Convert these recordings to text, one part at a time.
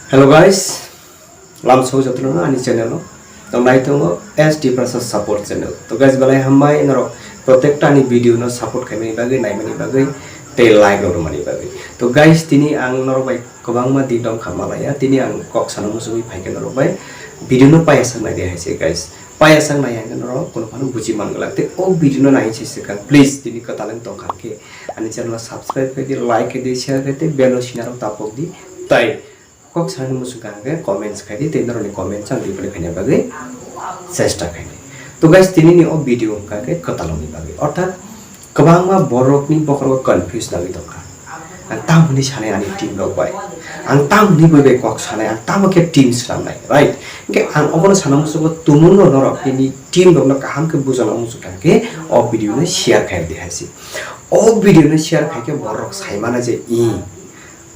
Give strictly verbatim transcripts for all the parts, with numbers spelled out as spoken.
Hello guys, lamsao jotono ani channel o tong nai tongo S D Prasad Support Channel. To guys, belai hambai norok protecta ani video no support khaimani bagwi, naimani bagwi, tei like rok rwmani bagwi. To guys, tini ang norok bai kwbangma din tong kha malaya, tini ang kok sana muchungwi phaikha norok bai video no payasang nai de hai se guys. Payasang nai ang norok kono phano buji man glak, tei o video no nai se swkang please tini kwtal wng tong kha khe ani channel o subscribe khai di, like khai di, share khai di, bell o sina rok tapok di, tai kok sanani muchung kha hwnkhe comments khai di, tei norokni comments ang reply khaina bagwi chesta khai di. To guys, tini ni o video hwnkha khe kwtalwng ni bagwi, orthat kwbangma borok ni bokhorogo confuse nangwi tongkha. Ang tamo hwnwi sanai ani team rok bai, ang tamo hwnwi bai bai kok sanai, ang tamo khe team swnamnai, right? Hwnkhe ang obono sana muchungo tumungno norok nini team rokno kaham khe bujana muchung kha khe o video no share khai di hai se. O video no share khai khe borok sai mano je i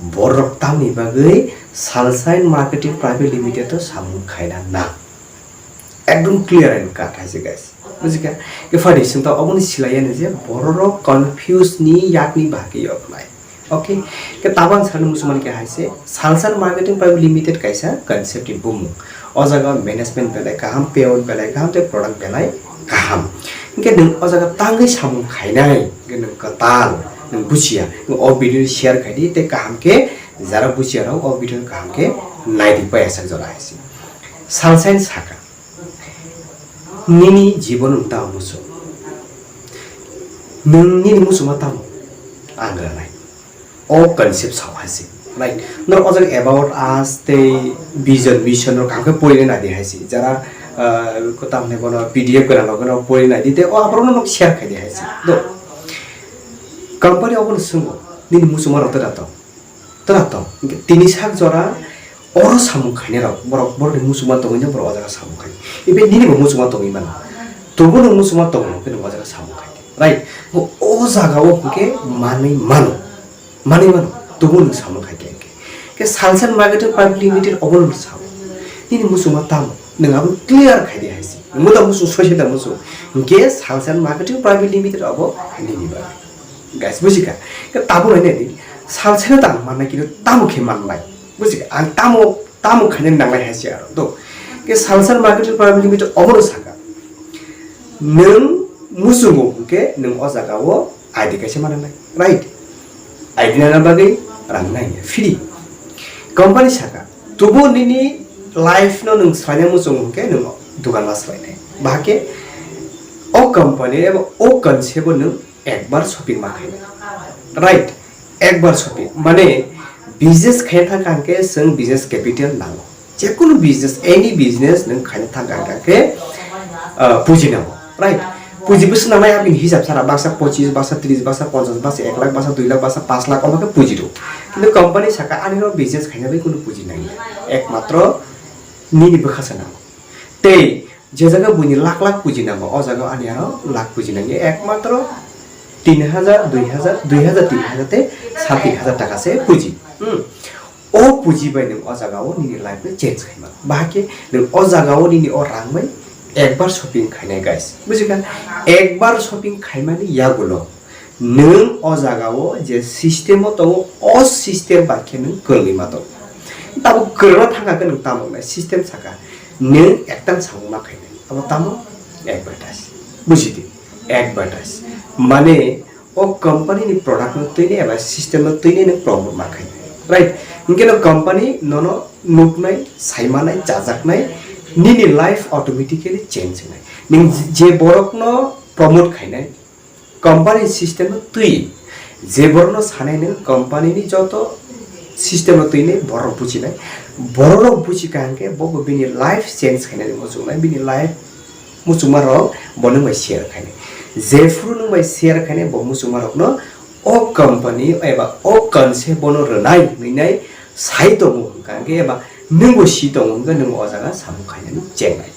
borok tamni bagwi Salsain Marketing Private Limited o samung khaina nang. Ekdom clear and cut hai se guys. Bujikha? Ke phadi sing to oboni silai ani je borok confuse ni yak ni bahai yok nai. Okay. Ke tabang sani muchung mani khe hai se Salsain Marketing Private Limited kaisa concept ni bumung. O jaga management belai kaham, payout belai kaham, tei product belai kaham. Hwnkhe nwng o jaga tangwi samung khainai, hwnkhe nwng kwtal, nwng buchiya, nwng o video share khai di, tei kaham khe jara buchiya rok o video kaham khe nai di payasang jora hai se. Salsain saka, nini jibon nwng tamo muchung? Nwng nini muchungma tamo? Ang granai. O concept sao hai se, right? Norok o jaga About Us tei vision mission rok kaham khe porinai nai di hai se. Jara, ah, kwtal hwnwi bono P D F gwnang rok no porinai nai di, tei o aborok no share khai di hai se. Do. Company obono swngo, nini muchungma rok tera tong? Tera tong? Hwnkhe tini sak jora oro samung khainai rok, borok, borokni muchungma tongwi no borok o jaga samung khai. Even nini bo muchungma tongwi mano. Tobo nwng muchungma tongo, hwnkhe nwng o jaga samung khai. Right? Bo o jaga o hwnkhe manwi mano. Manwi mano. Tobo nwng samung khai khe hwnkhe. Khe Salsain Marketing Private Limited obo nwng sao. Nini muchungma tamo? Nwng abo clear khai di hai se. Nwng da muchung soise da muchung. Hwnkhe Salsain Marketing Private Limited obo nini bagwi. Guys, bujikha? Khe tabuk hai nai di. Salsaino tamo mannai kino tamo khe mannai. Bujikha? Ang tamo, tamo khaina nangnai hai se aro. Do. Khe Salsain Marketing Private Limited obono saka. Nwng muchungo hwnkhe nwng o jaga o I D kaisa mananai. Right? I D nana bagwi rang nai free. Company saka. Tubu nini life no nwng swlaina muchungo hwnkhe nwng dukan ma swlainai. Bahai khe o company eba o concept o nwng ekbar shopping ma khainai. Right? Ekbar shopping. Mane business khaina thang kha hwnkhe chwng business capital nango. Jekunu business, any business nwng khaina thang kha hwnkhe, ah, puji nango. Right? Puji bwswk nangnai abini hisab sara baksa pochis, baksa tris, baksa ponchas, baksa ek lakh, baksa dui lakh, baksa pash lakh omo khe puji rw. Kintu company saka ani no business khaina bai kunu puji nangya. Ekmatro nini bwkha se nango. Tei je jaga buini lakh lakh puji nango, o jaga ani aro lakh puji nangya ekmatro tin hajar, dui hajar, dui hajar, tin hajar tei sat tin hajar taka se puji. Hmm. O puji bai nwng o jaga o nini life no change khaima. Bahai khe nwng o jaga o nini o rang bai ekbar shopping khainai guys. Bujikha? Ekbar shopping khaimani yagulo nwng o jaga o je system o tongo, o system bai khe nwng kwrwngwi ma tongo. Tabuk kwrwngna thang kha khe nwng tamo wngnai system saka, nwng ektal samung ma khainai. Abo tamo? Advertise. Bujidi? Advertise. Mane o company ni product no twini eba system no twini nwng promote ma khainai. Right? Hwnkhe no company nono nuknai, saimanai, chajaknai, nini life automatically change wngnai. Nwng je borok no promote khainai, company system no twi, je borok no sanai nwng company ni joto system no twini borok bujinai, borok rok buji kaham khe bo bo bini life change khainani muchungnai, bini life muchungma rok bo nwng bai share khainai. Jephuru nwng bai share khainai bo muchungma rok no o company eba o concept bono rwnai hwnwi nai sai tongo hwnkha hwnkhe eba nwngbo si tongo hwnkhe nwng o jaga samung khainani chengnai.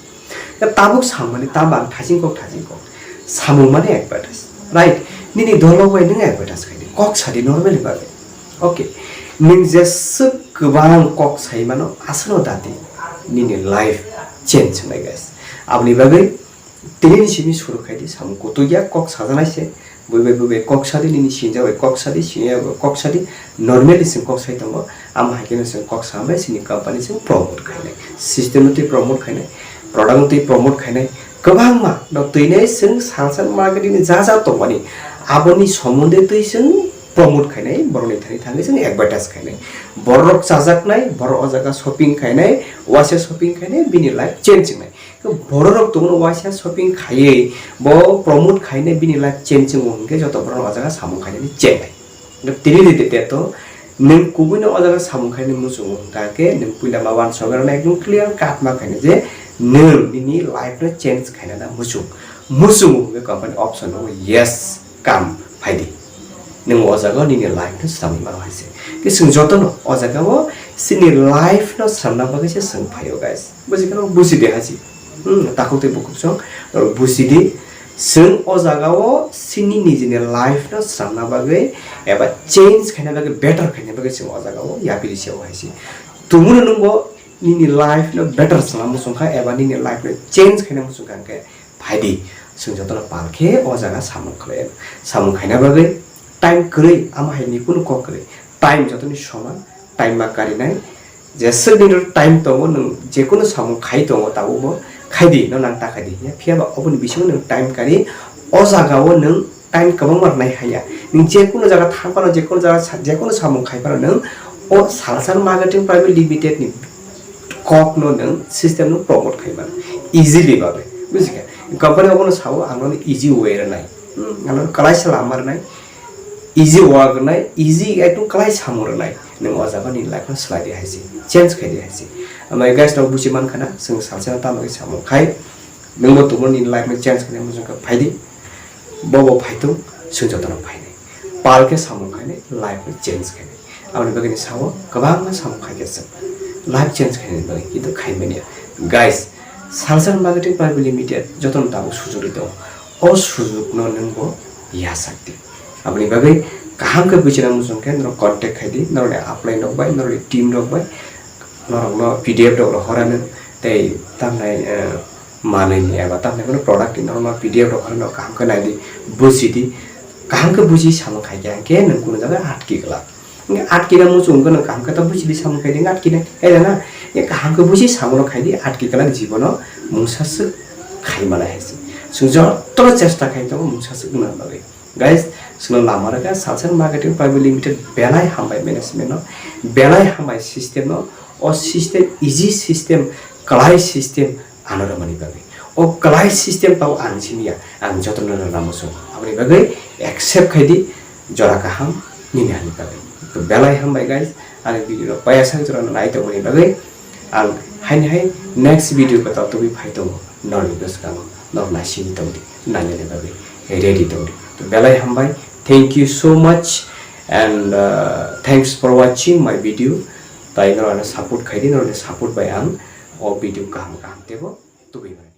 Da tabuk samani tamo ang thajing kok thajing kok samung mani advertise, right? Nini dolo bai nwng advertise khaidi, kok sadi normal bagwi. Okay, nwng jeswk kwbang kok sai mano aswkno dati nini life change wngnai guys. Aboni bagwi tini ni simi suru khaidi samung kutuk ya kok sajanai se. Bui bai bui bai kok sadi, nini sinjak bai kok sadi, siniya bai kok sadi, normally chwng kok sai tongo. Amo hai kheno chwng kok sa bai chini company chwng promote khainai, system no twi promote khainai, product no twi promote khainai, kwbangma no twinai chwng sal sal marketing ni ja ja tongmani aboni somonde twi chwng promote khainai, borokni thani thangwi chwng advertise khainai. Borok chajaknai, borok o jaga shopping khainai, waisa shopping khainai, bini life change wngnai. Borok tongo waisa shopping khaiwi bo promote khainai, bini life change wngo hwnkhe joto borok o jaga samung khainani chengnai. Tini de de to nwng kubui no o jaga samung khainani muchungo hwnkha khe nwng puila ma wansok rwna ekdom clear cut ma khainai je nwng nini life no change khainana muchung. Muchungo hwnkhe company option tongo yes. Kam phaidi. Nwng o jaga o nini life no swnamwi mano hai se. Khe chwng jotono o jaga o chini life no swnamna bagwi se chwng phaio, guys. Buji khe buji de haji. Hmm, takhuk tei bukhuk song, norok buji di. Chwng o jaga o chini nijini life no swnamna bagwi eba change khaina bagwi, better khaina bagwi chwng o jaga o yapiri se o hai se. Tumunu nwng bo nini life no better swnam muchung kha eba nini life no change khaina muchung kha hwnkhe phaidi, chwng jotono pal khe o jaga samung khlai, samung khaina bagwi time kwrwi, amo hai ni kunu kok kwrwi, time jotoni soman, time ma karinai, jeswk din time tongo, nwng jekunu samung khai tongo, tabukbo khaidi, no nang ta khaidi, ya phiya ba oboni bisingo nwng time kari, o jaga o nwng time kwbangma rwnai haya, nwng jekunu jaga thang phano, jekunu jaga sa-, jekunu samung khai phano nwng o Salsa Marketing Private Limited ni kok no nwng system no promote khai mano easily babe, bujikha? Company obono sao, ang no easy way rwnai, hmm, ang no kwlaisa lama rwnai, easy work rwnai, easy ekdom kwlai samung rwnai, nwng o jaga nini life no swlai di hai se, change khai di hai se. Amai guys, no buji man khana, chwng salsa no tamo khe samung khai, nwng bo tumung nini life no change khainai muchung kha, phaidi. Bobo phaitung, chwng jotono phainai. Pal khe samung khainai, life no change khainai. Aboni bagwi ni sao kwbangma samung khai khe chwng life change khainani bagwi, kintu khai manya. Guys, Salsa Marketing Private Limited jotono tabuk sujok ri tongo. O sujok no nwng bo yachak di. Aboni bagwi kaham khe buchina muchung khe norok contact khai di, norokni upline rok bai, norokni team rok bai, norokno P D F rok hor anw tei tamnai, eh, manwi ni eba tamni phano product ni norma P D F rok phano kaham khe nai di, buji di, kaham khe buji samung khai khe hwnkhe nwng kunu jaga atki glak. Hwnkhe atki na muchung wngkhe nwng kaham khe ta buji di samung khai di, atki nai, hai da na? Hwnkhe kaham khe buji samung rok khai di, atki glak, jibono mungsa swk khai mano hai se. Chwng jotono chesta khai tongo mungsa swk wngna bagwi. Guys, chwngno lama rwkha, Salsa Marketing Private Limited belai hambai management no, belai hambai system no, o system, easy system, kwlai system, ano rwmani bagwi. O kwlai system tamo ang simi ya, ang jotono rwna muchung. Aboni bagwi accept khai di, jora kaham nini hani bagwi. To belai hambai guys, ani video no paya sak jora no nai tongmani bagwi. Ang haini hai next video kwtal tubui phai tongo, norni bwskango, norok naisingwi tongdi, nainani bagwi ready tongdi. To belai hambai, thank you so much and, uh, thanks for watching my video. Tai norok ano support khai di, norokni support bai ang o video kaham kaham teibo tubui mano.